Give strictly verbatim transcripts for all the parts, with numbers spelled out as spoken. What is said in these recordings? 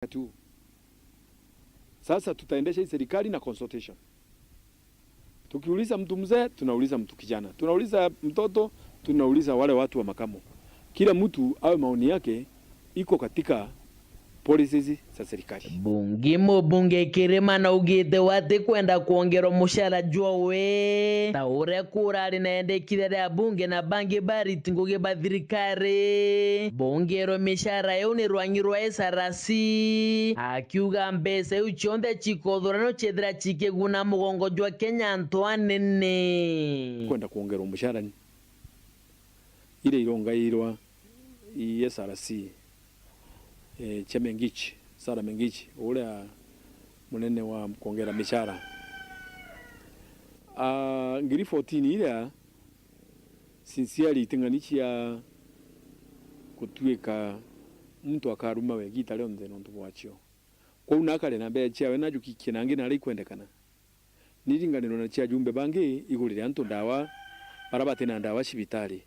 wakati huu. Sasa tutaendesha hii serikali na consultation. Tukiuliza mtu mzee, tunauliza mtu kijana. Tunauliza mtoto, tunauliza wale watu wa makamo. Kila mtu awe maoni yake iko katika policies za serikali. Bunge, mubunge Kirima naugite we atikwenda kwongerwa mucara jwawe, ta uria kurari na endekire ria bunge na bangi bariti ngugi ba thirikari. Bongerwe micara iu ni rwangi rwa S R C, akiuga mbeca iu cionthe cikothuranwa ciethira cikiguna mugongo jwa Kenya antu anene. Kwenda kwongerwa mucara ni iria irongairwa i S R C, eh, cia Mengich, Sarah Mengich, uria munene wa kwongera micara. Ah, ngiri fourteen iria sincerely iting'ani cia gutuika muntu akaruma we igita rionthe nontu bwacio. Kwou na akare na mbeca ciawe najukikie nangi naria ikwendekana. Ni iringanirwe na cia ajumbe bangi igurire antu ndawa bara bati na ndawa cibitari.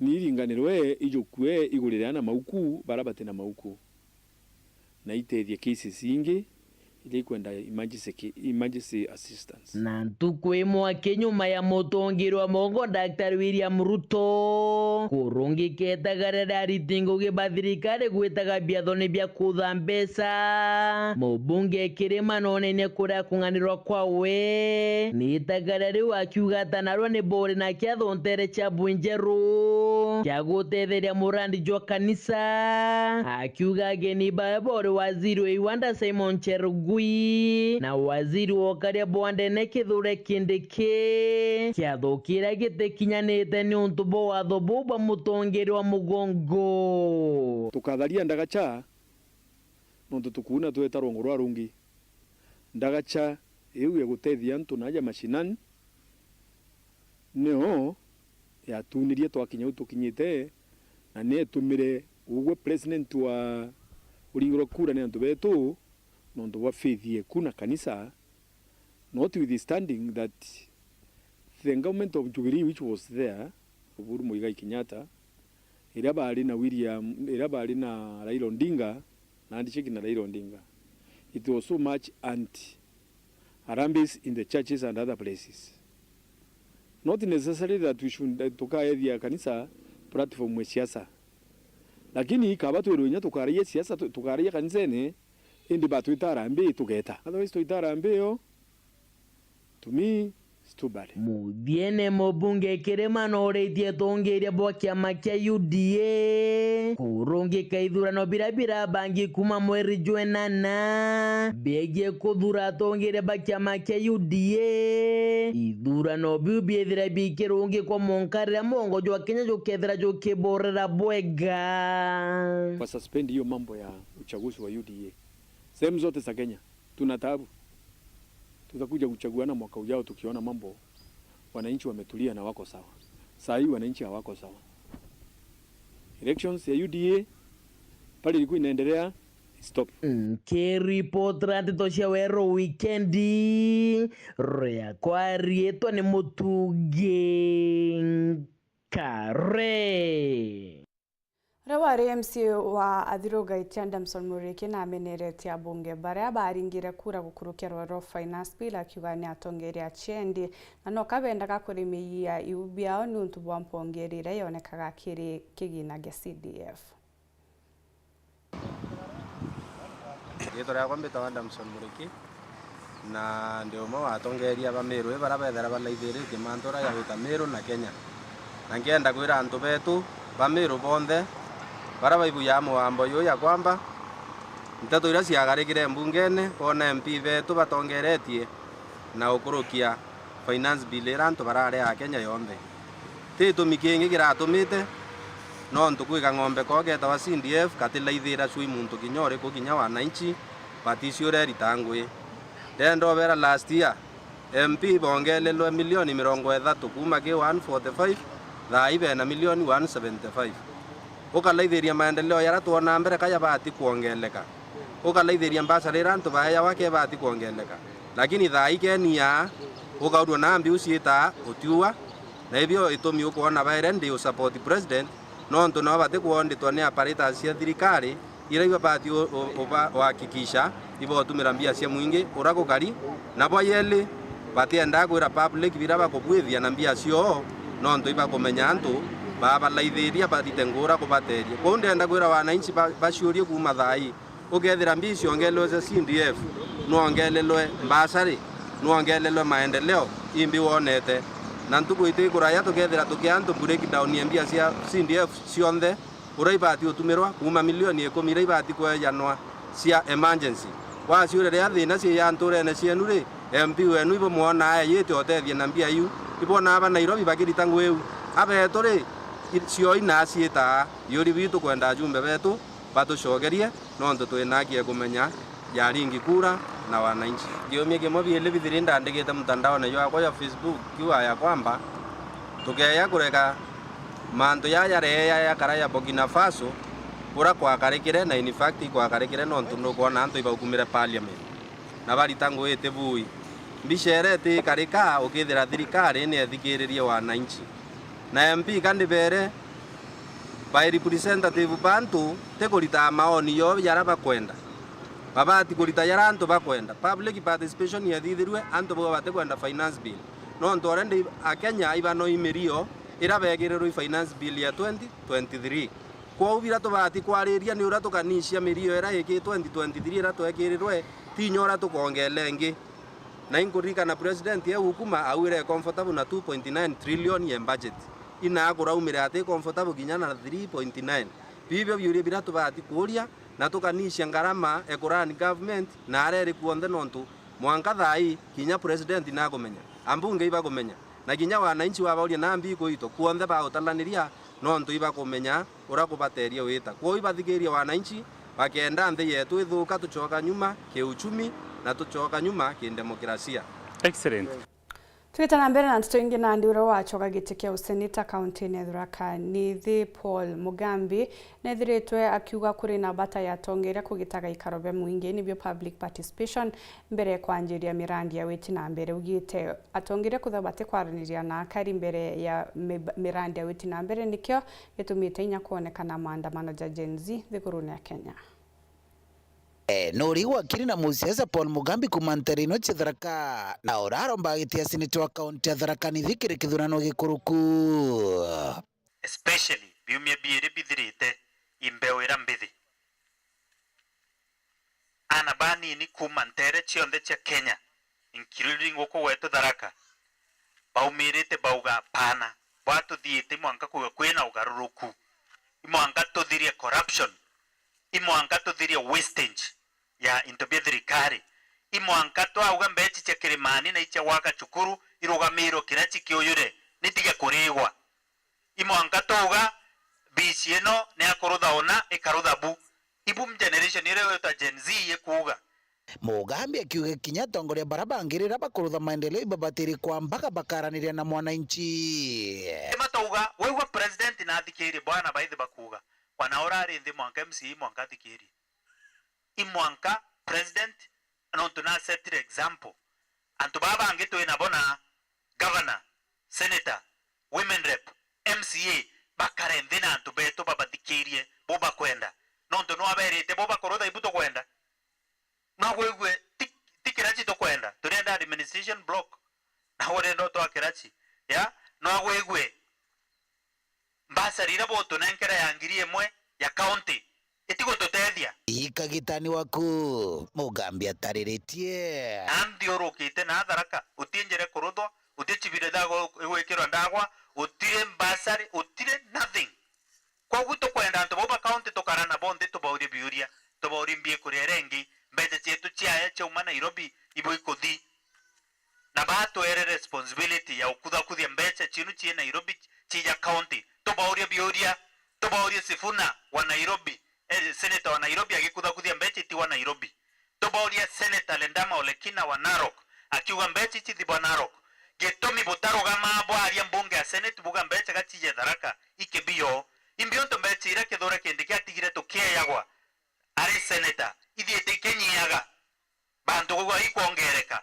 Ni iringanirwe ijukue igurire ana mauku bara bati na mauku. Na itethie cases ingi iria ikwenda emergency ki-, emergency assistance. Na ntuku imwe aki nyuma ya mutongeria wa mongo Daktari William Ruto kurungika itagaria ria ariti ngugi ba thirikari gwitaga biathone bia kutha mbeca, mubunge Kirima nonene kuria kung'anirwa kwawe ni itagaria riu, akiuga ata narua ni bori na kiatho ntere cia Bwinjeru kia gutetheria murandi jwa kanisa. Akiuga ageni bawe bori waziri wa iwanda Simon Cherugui na waziri wa ukaria bwa ndene Kithure Kindiki, kiatho kiria gitikinyanite niuntu bwa watho buu bwa mutongeria wa mugongo. Tukatharia ndagacha nontu tukuuna tweta rwongo rwa rungi. Ndagacha iu ya gutethia antu na aja mashinani, nio yatunirie twakinya u tukinyite, na nietumire ugwe president wa uringi rwa kura ni antu betu, nontu bwa faith yeku na kanisa, notwithstanding that the government of Jubilee which was there, Uhuru Muigai Kenyatta, iria bari na William, iria bari na Raila Odinga, na handshake na Raila Odinga, it was so much anti Harambees in the churches and other places. Not necessarily that we should, eh, tukaethia kanisa platform ya siasa. Lakini kaba twirwe inya tukaragia siasa, tu-, tukaragia kanisene, indi batwita harambee tugeta. Otherwise twaita harambee yo, to me, it's too bad. Muthiene mubunge Kirima noritie utongeria bwa kiama kia U D A kurungika ithurano biria birabangi kuma mweri jwa inana biegie kuthura atongeria ba kiama kia U D A. Ithurano biu biethira bikirungikwa mwanka riria mugongo jwa Kenya jukethira jukiborera bwega. Kwa suspend hiyo mambo ya uchaguzi wa U D A. Sehemu zote za Kenya tuna taabu. Tutakuja kuchaguana mwaka ujao tukiona mambo, wananchi wametulia na wako sawa. Saa hii wananchi hawako sawa. Elections ya U D A pale ilikuwa inaendelea, stop. Nkiripotera nteto cia Weru Wikendi, riakwa riitwa ni Mutugi Kare. Uria wari M C A wa Athiru Gaitia, Damson Muriki, nameneretie abunge baria baringire kura gukurukia rwaro rwa Finance Bill, akiuga ni atongeria a chiendi na no kabendaga kurimiyia iu biao niuntu bwa mpongeri iria yonekaga kiri kigina gia C D F. Riitwa riakwa mbitawa Damson Muriki, na ndi umwe wa atongeria ba Meru ii baria bethera balaithiritie mantu uria jagwita Meru na Kenya. Na nkienda kwira antu betu ba Meru bonthe baria baibujaga mugambo juu ya kwamba nteto iria ciagarikire mbungene, boona M P betu batongeretie na ukurukia Finance Bill iria antu barari a Kenya yonthe. Ti gitumi kingi kiratumite, nontu kwi kang'ombe koo geetawa C D F katilaithira cui muntu kinya uriku, kinya wananchi baticiura erita ngui. Ndenda ubera last year, M P bongelelwe milioni mirongo ithatu kuuma ki one forty-five, thaa ii bena milioni one seventy-five. Ukalaithiria maendeleo jaria twona mbere ka jabati kwongeleka. Ukalaithiria mbasara iria antu baejawa ke ibati kwongeleka. Lakini thaa ii keni aa, ukaurua na mbiu ciitaa utiua, na ibio itumi ukwona baere ndi u support president, nontu nao batikwonditwa ni apparatus cia thirikari, Iria ibabati u-, u-, uba-, uhakikisha ibotumira mbia cia mwingi uria gukari, na bwa yeli, batiendaa kwira public bira bakubwithia na mbia cioo, nontu ibakumenya antu babalaithiria barite nguura kubateria. Kwou ndenda kwira wananchi ba-, baciurie kuuma thaa ii, ukethira mbia iciongelwe cia C D F, nwongelelwe mbasari, nwongelelwe maendeleo, imbi wonete? Na ntuku itikuraya tukethira tukia antu breakdown ya mbia cia C D F cionthe, uria ibati utumirwa kuuma milioni ikumi iria ibati kwejanwa cia emergency. Waciuria riria thina cia nturene cienu ri, M P wenu ibumwonaa eyite utethia na mbia iu? Ibonaa ba Nairobi bakirita ngui iu? Abetu ri, i-, cioi na ciitaa? Yuri bitu kwenda ajumbe betu batucokerie, nontu twina haki ya kumenya yaringi kura na wananchi. Kiumia kimwe biili bithiri ndandikite mutandaone jwakwa jwa Facebook kiugaa ya kwamba tukeeja kureka mantu jaa jareeja jakara ja Burkina Faso, uria kwakarikire, na in fact ikwakarikire nontu nukwona antu ibaukumire parliament na barita ngui iti bui. Mbica iria itiikarika ukithira thirikari ni ethikiririe wananchi. Na M P kandi beere bai representative ba antu ti kurita maoni joo jaria bakwenda. Babati kurita jaria antu bakwenda. Public participation yethithirue, antu bau batikwenda finance bill. Nontu already Akenya ibanoi mirio iria beekirirwe i finance bill ya twenty twenty-three. Kwou biria tubati kwariria ni uria tukanicia mirio iria iki twenty twenty-three iria twekirirwe, ti inya uria tukongela ingi. Na inkuririkana president e Ukuma augire e comfortable na two point nine trillion ya budget. Ina akuraumire ati comfortable kinya na three point nine. Bibio biuria biria tubati kuuria, na tukanicia ngarama e kurani government na aria iri kuonthe, nontu mwanka thaa ii kinya president nakumenya, ambunge ibakumenya, na kinya wananchi wabauria na mbi kuitwa kuonthe bautalaniria, nontu ibakumenya uria kubateria wita. Kwou ibathikirie wananchi, bakenda nthi yetu ithuka, tucoka nyuma kiuchumi na tucoka nyuma kidemokrasia. Excellent. Twite na mbere na nteto ingi, nandi uria wacoka giti kia useneta kaunti-ini ya Tharaka Nithi, Paul Mugambi, nethiritwe akiuga kuri na bata ya atongeria kugitaga ikaro bia mwingi, nibio public participation, mbere ya kwanjiria mirandi ya witi na mbere. Ugite atongeria kwithirwa batikwaraniria na akari mbere ya mi-, mirandi ya witi na mbere, nikio gitumite inya kwonekana maandamano ja Gen Z nthigurune ya Kenya. E, nuri wakiri na musiasa Paul Mugambi kuuma ntere ino cia Tharaka, na uraromba giti ya seneta wa kaunti ya Tharaka Nithi kiri kithurano gikuruku. Especially biumia biiri bithirite, i mbeu ira mbithi. Aana banini kuuma nteere cionthe cia Kenya, including guku gwetu Tharaka, baumirite bauga, "Apana, bwa tuthiite, i mwanka kwithirwa kwina ugaruruku. I mwanka tuthirie corruption. I mwanka tuthirie wastage ya into bia thirikari. I mwanka twauga mbeechi cia kirimani na icia gwaka cukuru irugamirwe kirachi kiujure, nitige kurigwa. I mwanka twauga bici ino ni ya kurutha una, ikarutha bu." Ibu generation iria igwitwa Gen Z ikuuga. Mugambi akiuga kinya atongoria bara bangi riria bakurutha maendeleo ibabatiri kwambaga bakaraniria na mwananchi. Ni matauga, waigua president na athikirie bwana baithi bakuuga, wana urari nthi mwanka M C A mwanka athikirie. I mwanka president, nontu na setire example. Antu baa bangi twi nabo na governor, senator, women rep, M C A, bakare nthi na antu betu babathikirie bo bakwenda. Nontu nwaberite bo bakurutha ibu tukwenda. Nwagwigue ti, ti kirachi tukwenda, turenda administration block. Na urenda utwa kirachi. Ya, nwagwigue mbasari iria butunenkera ya ngiri imwe ya county itigututethia. Ikagitani waku, Mugambi atariritie. Na nthiurukite na Tharaka, guti njira ikuruthwa, guti cibire igwikirwa ndagwa, gutiri mbasari, gutiri nothing. Kwogu tukwenda antu bau ba county tukara nabo nthi, tubaurie biuria, tubaurie mbiikuria iria ingi, mbeca cietu ciaja ciauma Nairobi, ibo ikuthi? Na batwere responsibility ya ukuthakuthia mbeca cienu cii Nairobi ciija county. Tubaurie biuria, tubaurie Sifuna wa Nairobi, eh, senator wa Nairobi agikuthakuthia mbeca itiwa Nairobi. Tubaurie Senator Ledama Olekina wa Narok, akiuga mbeca ici ithibwa Narok. Gitumi butarugama bwaria mbunge ya Senate buga mbeca gaciji Tharaka ikibio? Imbi untu mbeca iria Kithure Kindiki atigire tukiejagwa ari senator ithiite ikinyiaga? Bantu kwigua ikwongereka,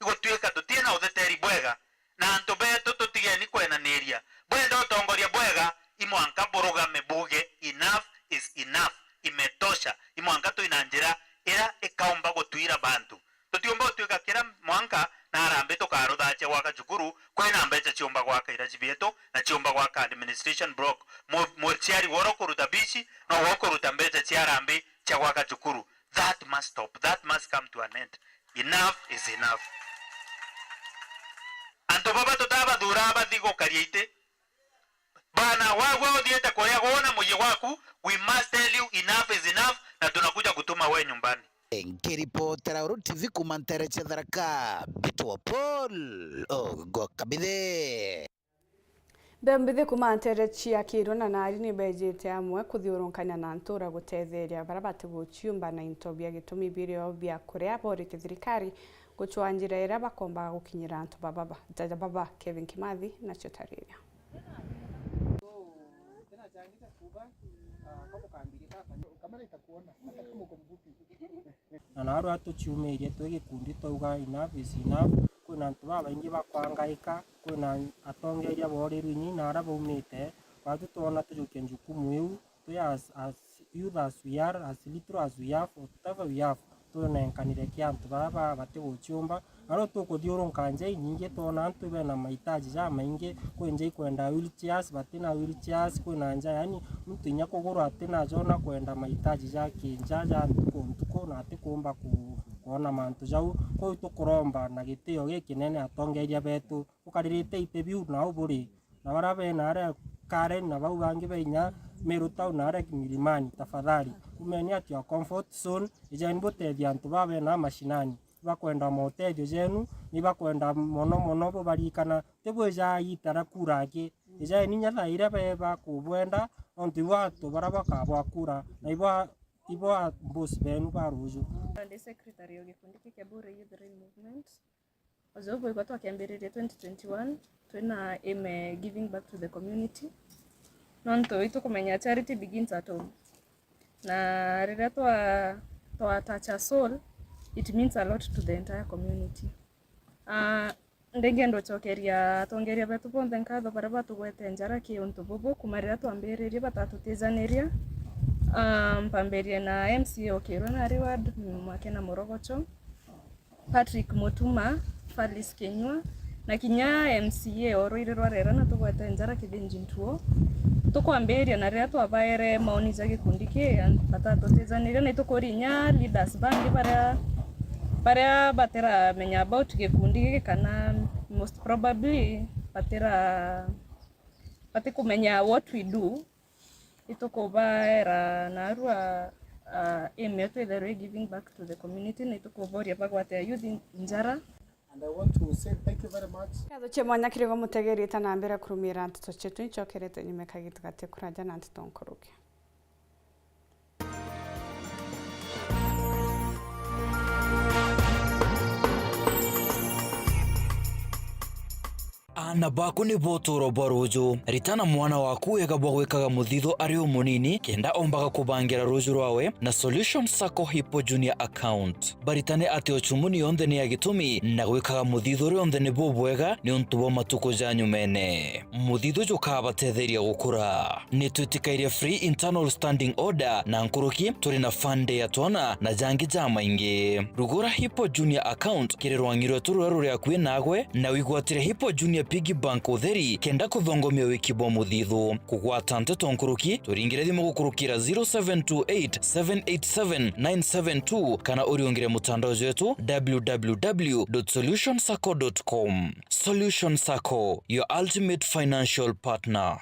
igutwika tutiri na utheteri bwega, na antu betu tutigeni kwenaniria. Bwenda utongoria bwega, i mwanka burugame buge, "Enough is enough." Imetosha. Imwanka twina njira ira ikaumba gutwira bantu. Tutiumba gutwika kira mwanka na arambi tukaruthacia gwaka cukuru, kwina mbeca ciumba gwaka iraji bietu, na ciumba gwaka administration block. Mu-, muciari woro kuruta bici, no wo kuruta mbeca cia arambi cia gwaka cukuru. That must stop. That must come to an end. Enough is enough. Antu baba tutabathuraa bathi gukaria iti. Bana, wagua uthiite kuria, gwona muyi gwaku, we must tell you enough is enough, na tunakuja kutuma we nyumbani. Nkiripotera Uru T V kuuma ntere cia Tharaka, mbitwa Paul Ogo Kabithe. Mbeũ mbithi kuuma ntere cia Kiiru na Nari ni beejite amwe kuthiurunkania na ntuura gutetheeria baria batiguciumba na into bia gitumi birio bia kuria, boorite thirikari gucwaa njira iria bakombaga gukinyira antu baba ba-, ja baba. Kevin Kimathi nacio taariria. Na narua tuciumirie twi gikundi twauga, "Enough is enough." Kwina antu babaingi bakwangaika, kwina atongeria boorirwe inya na aria baumite. Kwatwi twona tujukia njukumu iu, twi as, as youth as we are, as little as we have, whatever we have, twinenkanire ki antu baba batiguciumba. Na riu tukuthiurunka nja inyingi, twona antu bena mahitaji jamaingi, kwi nja ikwenda wheelchairs, batina wheelchairs, kwina nja, yani, muntu inya kugurwa atina jo na kwenda mahitaji ja kinja ja ntuku ntuku, na atikumba ku-, kwona mantu jau. Kwou tukuromba na gitio gikinene atongeria betu, bukaririte iti biu nau buri, na baria bena aria Karen na bau bangi ba inya Meru Town na aria Milimani, tafadhali, umeni at your comfort zone, ijeni butethia antu baa bena mashinani. Ibakwenda motethio jenu, ni ibakwenda mono mono bubarikana. Tibwija iita ria kura aki, ijeni inya thaa iria bee bakubwenda, nontu ibo antu baria bakabwa kura, na ibo, ibo a boss benu ba ruju. Ndi secretary o gikundi kia Kiambu Youth Rail Movement. Uju bwigwa twakiambiriria twenty twenty-one, twina aim e giving back to the community. Nontu itukumenya charity begins at home. Na riria twa, twa touch a soul, it means a lot to the entire community. Ah, ndingienda ucokeria atongeria betu bonthe nkatho baria batugwete njara ki untu bubu, kuma riria twambiririe batatutijaniria. Ah, mpambirie na M C A o Kiiru na Nari Ward, Mwakena Murogocho. Patrick Mutuma, Falis Kinyua, na kinya M C A o Ruiri rwa Rera na tugwete njara Kithinji Ntuo. Tukwambiria na riria twabaere maoni ja gikundi ki, batatutijaniria, na itukuria inya leaders bangi baria, baria batiramenya about gikundi giki, kana most probably batira-, batikumenya what we do. Itukubaera narua, ah, aim yetu itherwe i giving back to the community, na itukuboria bagwate youth njara. And I want to say thank you very much. Ngatho cia mwanya kiri gwe mutegeri, ta na mbere kurumira nteto cietu, incokerete nyuma kagitu gati kuraja na nteto nkuruki. Aana baku nibo utuuro bwa ruuju. Ritana mwana waku wega bwa gwikaga muthithu ari umunini, kenda ombaga kubangira ruuju rwawe na Solution Sacco Hippo Junior Account. Baritane ati ucumuni yonthe ni ya gitumi, na gwikaga muthithu rionthe ni bubwega niuntu bwa matuku ja nyumene. Muthithu jukabatetheria gukura. Nitwitikairie free internal standing order na nkuruki, turi na fund ya twana na jangi jamaingi. Rugura Hippo Junior Account kiri rwangi rwetu ruria ruri akui nagwe, na wigwatire Hippo Junior Piggy Bank utheri, kenda kuthongomia wiki bwa muthithu. Kugwata nteto nkuruki, turingire thimu gukurukira zero seven two eight, seven eight seven, nine seven two, kana uriungire mutandao jwetu, w w w dot solution sacco dot com. Solution Sacco, your ultimate financial partner.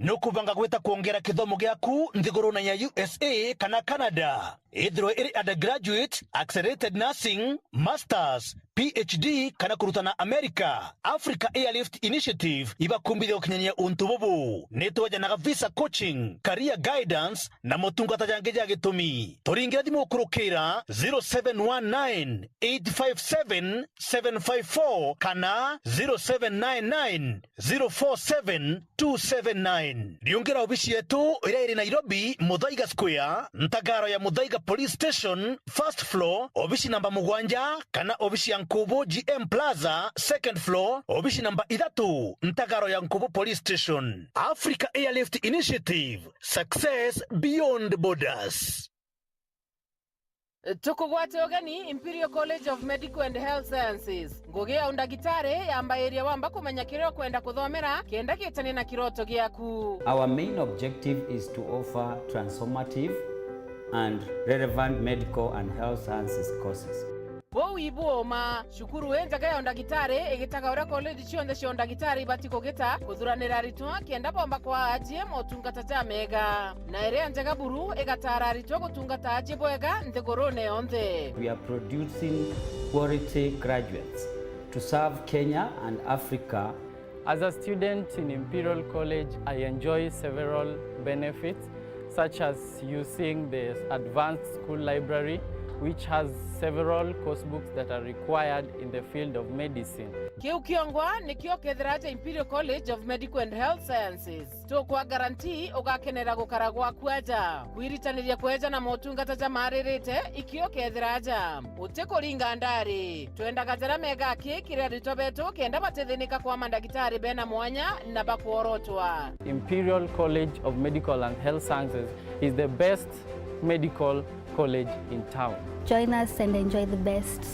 Ni ukubanga gwita kwongera kithomo giaku nthigurune ya U S A kana Canada? Ithirwe iri undergraduate, accelerated nursing, masters, P H D kana kurutana America, Africa Airlift Initiative ibakumbithia gukinyania untu bubu. Ni twejanaga visa coaching, career guidance na motungata jangi ja gitumi. Turingira thimu ukurukira zero seven one nine, eight five seven, seven five four kana zero seven nine nine, zero four seven, two seven nine. Riungira obici yetu iria iri Nairobi, Muthaiga Square, ntagaro ya Muthaiga Police Station, first floor, obici namba mugwanja, kana obici ya Nkubu G M Plaza, second floor, obici namba ithatu, ntagaro ya Nkubu Police Station. Africa Airlift Initiative, success beyond borders. Tukugwate ugeni Imperial College of Medical and Health Sciences. Ngugi ya undagitari yambairia wamba kumenya kiria ukwenda kuthomera kenda gitanie na kiroto giaku. Our main objective is to offer transformative and relevant medical and health sciences courses. Buu ibu uma, cukuru injega ya undagitari igitaga uria college cionthe cia undagitari ibati kugita kuthuranira aritwa kenda bomba kwaa ajie motungata jamega. Na iria njega buru igataara aritwa gutungata aji bwega nthigurune yonthe. We are producing quality graduates to serve Kenya and Africa. As a student in Imperial College, I enjoy several benefits, such as using the advanced school library, which has several course books that are required in the field of medicine. Kiu kiongwa nikio kethira aja Imperial College of Medical and Health Sciences. Tukwa guarantee ugakenera gukara gwaku aja. Kwiritaniria kweja na motungata jamaaririte, ikio kethira aja. Utikuringa ndari. Twendaga jaria mega aki kiri aritwa betu kenda batithinika kwa mandagitari bena mwanya na bakworotwa. Imperial College of Medical and Health Sciences is the best medical college in town. Join us and enjoy the best.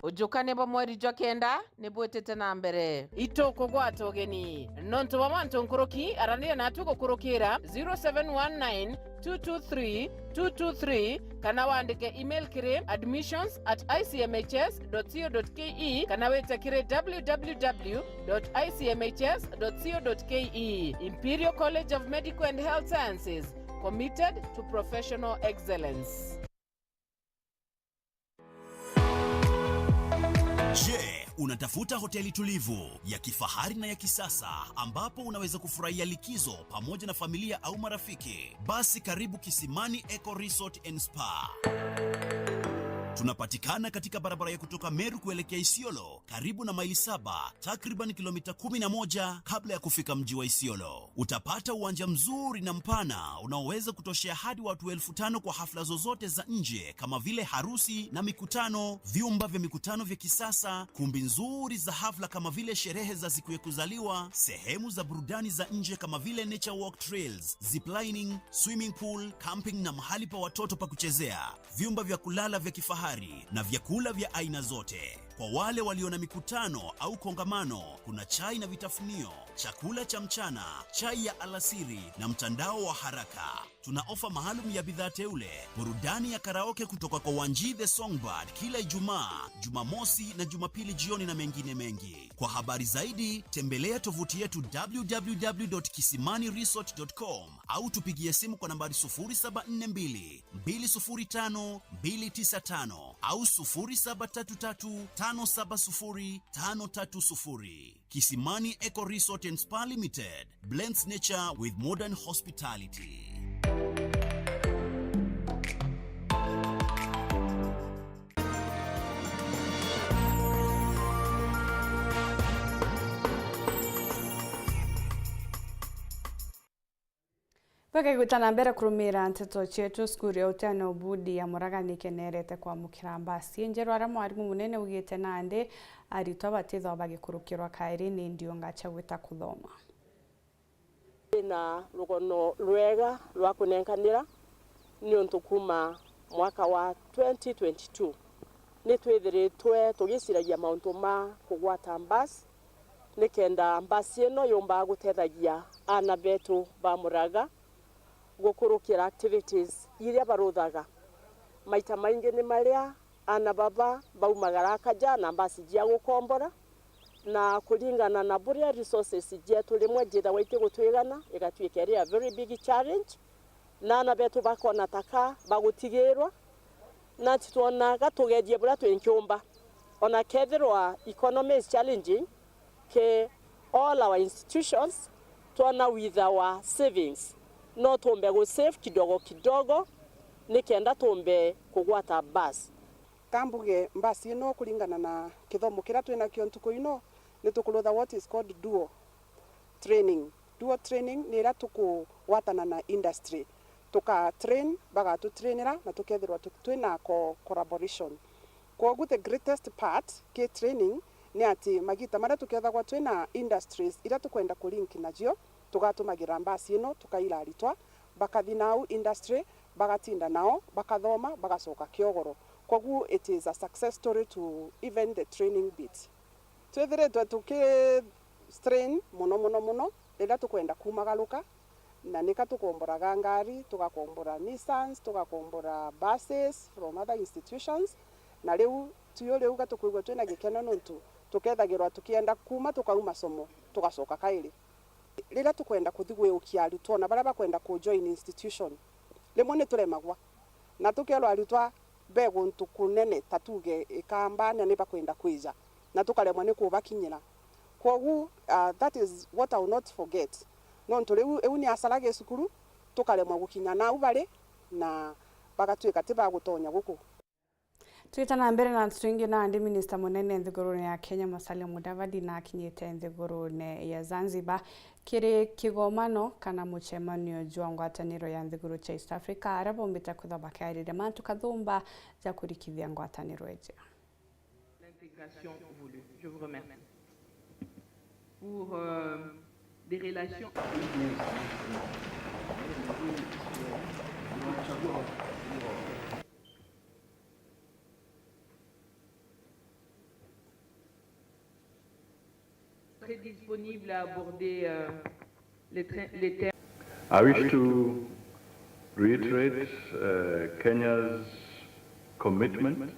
Ujukane bwa mweri jwa kenda ni bwitite na mbere. Itukugwata ugeni. Nontu bwa mantu nkuruki, araniria natu gukurukira zero seven one nine, two two three, two two three, kana wandike email kiri admissions at I C M H S dot co dot K E, kana wite kiri W W W dot I C M H S dot co dot K E. Imperial College of Medical and Health Sciences, committed to professional excellence. Je, unatafuta hoteli tulivu, ya kifahari na ya kisasa ambapo unaweza kufurahia likizo pamoja na familia au marafiki? Basi karibu Kisimani Eco Resort and Spa. Tunapatikana katika barabara ya kutoka Meru kuelekea Isiolo, karibu na Maili Saba, takriban kilomita kumi na moja kabla ya kufika mji wa Isiolo. Utapata uwanja mzuri na mpana unaoweza kutoshea hadi watu elfu tano kwa hafla zozote za nje kama vile harusi na mikutano, vyumba vya mikutano vya kisasa, kumbi nzuri za hafla kama vile sherehe za siku ya kuzaliwa, sehemu za burudani za nje kama vile nature walk trails, ziplining, swimming pool, camping na mahali pa watoto pa kuchezea, vyumba vya kulala vya kifahari na vyakula vya aina zote. Kwa wale walio na mikutano au kongamano, kuna chai na vitafunio, chakula cha mchana, chai ya alasiri na mtandao wa haraka. Tuna ofa maalum ya bidhaa teule, burudani ya karaoke kutoka kwa Wanji the Songbird kila Ijumaa, Jumamosi na Jumapili jioni na mengine mengi. Kwa habari zaidi, tembelea tovuti yetu w w w dot kisimani resort dot com au tupigie simu kwa nambari sufuri saba nne mbili, mbili sufuri tano, mbili tisa tano au sufuri saba tatu tatu, tano saba sufuri, tano tatu sufuri. Kisimani Eco Resort and Spa Limited blends nature with modern hospitality. Bakagwita na mbere kurumira nteto cietu, cukuru ya Utano Budi ya Muraga nikenerete kwamukira mbasi njeru, aria mwarimu munene ugite nandi aritwa batithwa bagikurukirwa kairi ni ndiunga cia gwita kuthoma. Twina rugono rwega rwa kunenkanira niuntu kuma mwaka wa twenty twenty-two nitwithiritwe tugiciragia mauntu ma kugwata mbasi nikenda mbasi ino yumbaga gutethagia aana betu ba Muraga gukurukira activities iria baruthaga. Maita maingi ni maria aana baba baumaga Rakaja na mbasi cia gukombora, Na kuringana na buria resources cietu rimwe ciithagwa itigutwigana, igatuika iri a very big challenge, na aana betu bakona taka bagutigirwa, na titwonaga tugerie buria twingiumba. Ona kethirwa economy is challenging, ki all our institutions, twona with our savings, no tumbe gu save kidogo kidogo, nikenda tumbe kugwata bus. Ka mbuge mbasi ino kuringana na kithomo kiria twinakio ntuku ino, ni tukurutha what is called dual training. Dual training ni iria tukugwatana na industry, tuka train, bagatutrainira na tukethirwa tu-, twina co-, collaboration. Kwogu the greatest part ki training ni ati magita maria tukethagwa twina industries iria tukwenda kulink nacio, tugatumagira mbasi ino tukaira aritwa, bakathi nau industry, bagatinda nao, bakathoma, bagacoka kiogoro. Kwogu it is a success story to even the training bit. Twithiritwe tuki strain mono mono mono riria tukwenda kumagaruka, na nika tukomboraga ngari, tugakombora Nissans, tugakombora buses from other institutions, na riu tuyo riu gatukwigua twina gikeno nontu tukethagirwa tukienda kuma tukau masomo tugacoka kairi. Riria tukwenda kuthi gwiukia arutwo na baria bakwenda ku join institution, rimwe ni turemagwa na tukerwa arutwa be guntu kunene, ta tuge Ikamba, na ni bakwenda kwija, na tukaremwa ni kubakinyira. Kwogu, uh, that is what I will not forget. Nontu riu, iu ni asara gi cukuru, tukaremwa gukinya nau bari, na bagatuika ti bagutonya guku. Tugita na mbere na nteto ingi, nandi minista munene nthigurune ya Kenya, Musalia Mudavadi, na akinyite nthigurune ya Zanzibar kiri kigomano kana mucemanio jwa ngwataniro ya nthiguru cia East Africa, aria baumbite kwithwa bakiariria mantu kathumba ja kurikithia ngwataniro iji. L'intégration voulue. Je vous remercie. Pour, euh, des relations. Très disponible à aborder, euh, les tra-, les thèmes. I wish to reiterate, uh, Kenya's commitment,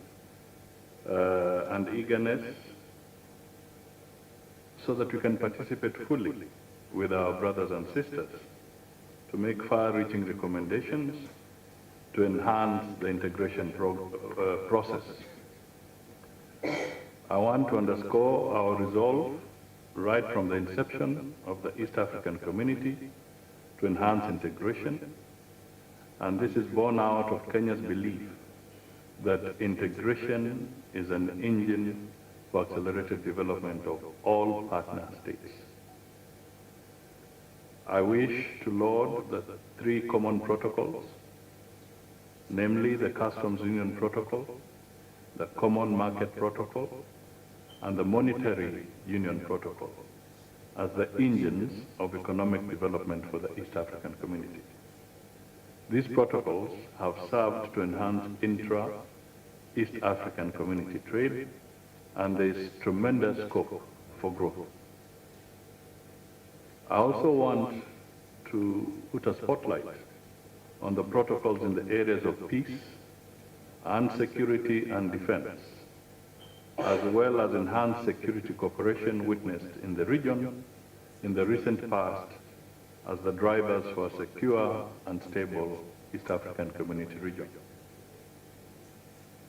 uh, and eagerness so that we can participate fully with our brothers and sisters to make far-reaching recommendations to enhance the integration pro-, uh, process. I want to underscore our resolve right from the inception of the East African Community to enhance integration, and this is born out of Kenya's belief that integration is an engine for accelerated development of all partner states. I wish to laud the three common protocols, namely the Customs Union Protocol, the Common Market Protocol, and the Monetary Union Protocol, as the engines of economic development for the East African Community. These protocols have served to enhance intra-East African Community trade, and there is tremendous scope for growth. I also want to put a spotlight on the protocols in the areas of peace and security and defense, as well as enhanced security cooperation witnessed in the region in the recent past as the drivers for a secure and stable East African Community region.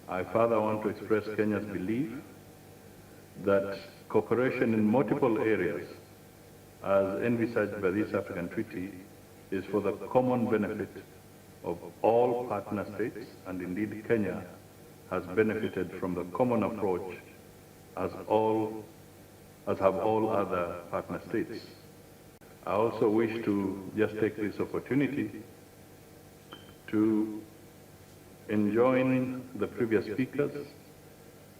I further want to express Kenya's belief that cooperation in multiple areas, as envisaged by the East African Treaty, is for the common benefit of all partner states, and indeed Kenya has benefited from the common approach as all, as have all other partner states. I also wish to just take this opportunity to enjoin the previous speakers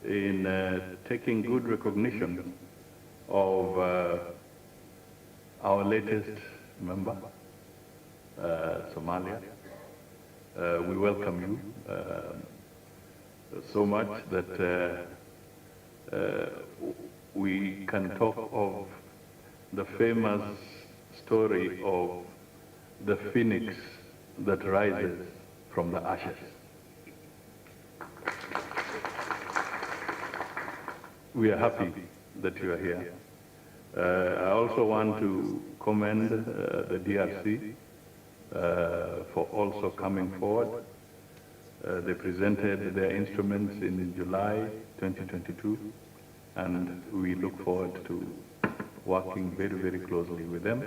in, uh, taking good recognition of, uh, our latest member, uh, Somalia. Uh, we welcome you, uh, so much that, uh, uh, we can talk of the famous story of the phoenix that rises from the ashes. We are happy that you are here. Uh, I also want to commend, uh, the D R C, uh, for also coming forward. Uh, they presented their instruments in July twenty twenty-two, and we look forward to working very, very closely with them,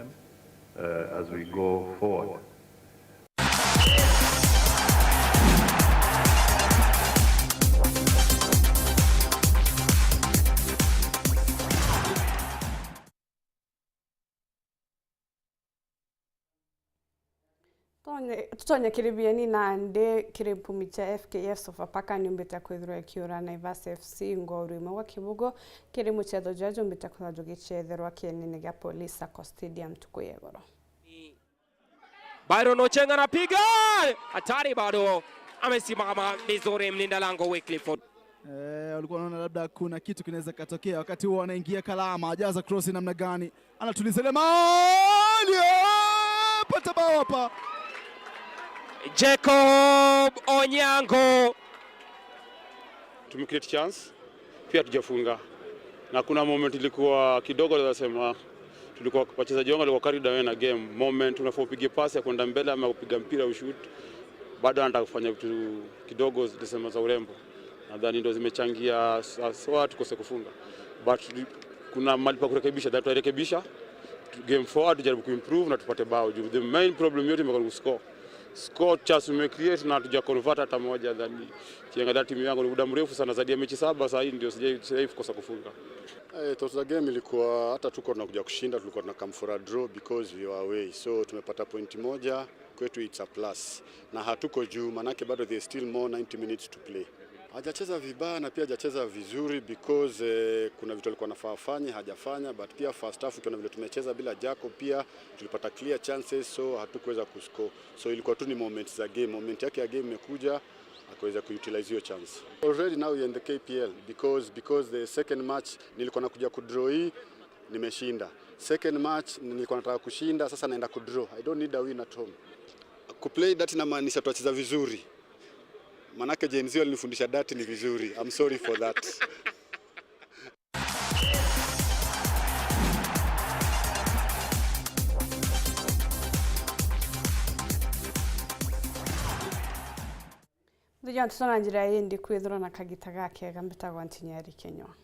uh, as we go forward. Tonye-, tutonye kiri bieni nandi kiri mpumi cia F K F Sofapaka niumbite kwithirwa ikiura Naivas F C ngoru imwe gwa kibugu kiri mucetho juria jumbite kwithirwa jugicetherwa kienine gia Police Sacco Stadium ntuku ya igoro. Byron Ochenga anapiga! Hatari bado. Amesimama vizuri mlinda lango Wycliffe. Eh, walikuwa wanaona labda kuna kitu kinaweza katokea. Wakati huo anaingia Kalama, ajaza cross namna gani? Anatuliza ile mali. Eh, pata bao hapa. Jacob Onyango. Tumecreate chance, pia hatujafunga. Na kuna moment ilikuwa kidogo, naweza sema, tulikuwa, wachezaji wangu walikuwa carried away na game. Moment unafaa upige pasi ya kwenda mbele ama kupiga mpira ushoot, bado anataka kufanya vitu kidogo, tunasema za urembo. Nadhani ndo zimechangia sa-, sawa tukose kufunga. But kuna mahali pa kurekebisha, that turekebisha. Game forward tujaribu kuimprove na tupate bao. Juu the main problem yote imekuwa ni score. Score chance tumecreate na hatuja convert hata moja. Nadhani kiangalia timu yangu ni muda mrefu sana, zaidi ya mechi saba saa hii ndio sijai, sijai kukosa kufunga. Eh, thoughts za game ilikuwa hata tuko tunakuja kushinda, tulikuwa tuna come for a draw because we were away. So tumepata point moja, kwetu it's a plus. Na hatuko juu, manake bado there's still more ninety minutes to play. Hajacheza vibaya na pia hajacheza vizuri because, eh, kuna vitu alikuwa anafaa afanye, hajafanya, but pia first half ukiona vile tumecheza bila Jacob pia tulipata clear chances, so hatukuweza kuscore. So ilikuwa tu ni moments za game. Moment yake ya game imekuja, akaweza kuutilize hiyo chance. Already now you're in the K P L because, because the second match nilikuwa nakuja kudraw hii, nimeshinda. Second match nilikuwa nataka kushinda, sasa naenda kudraw. I don't need a win at home. Kuplay dart inamaanisha tuacheza vizuri. Manake Gen Z walinifundisha dart ni vizuri. I'm sorry for that. Nthiguru, tuna njira indi kwithirwa na kagita gakega, mbitagwa Ntinyeri Kenywa.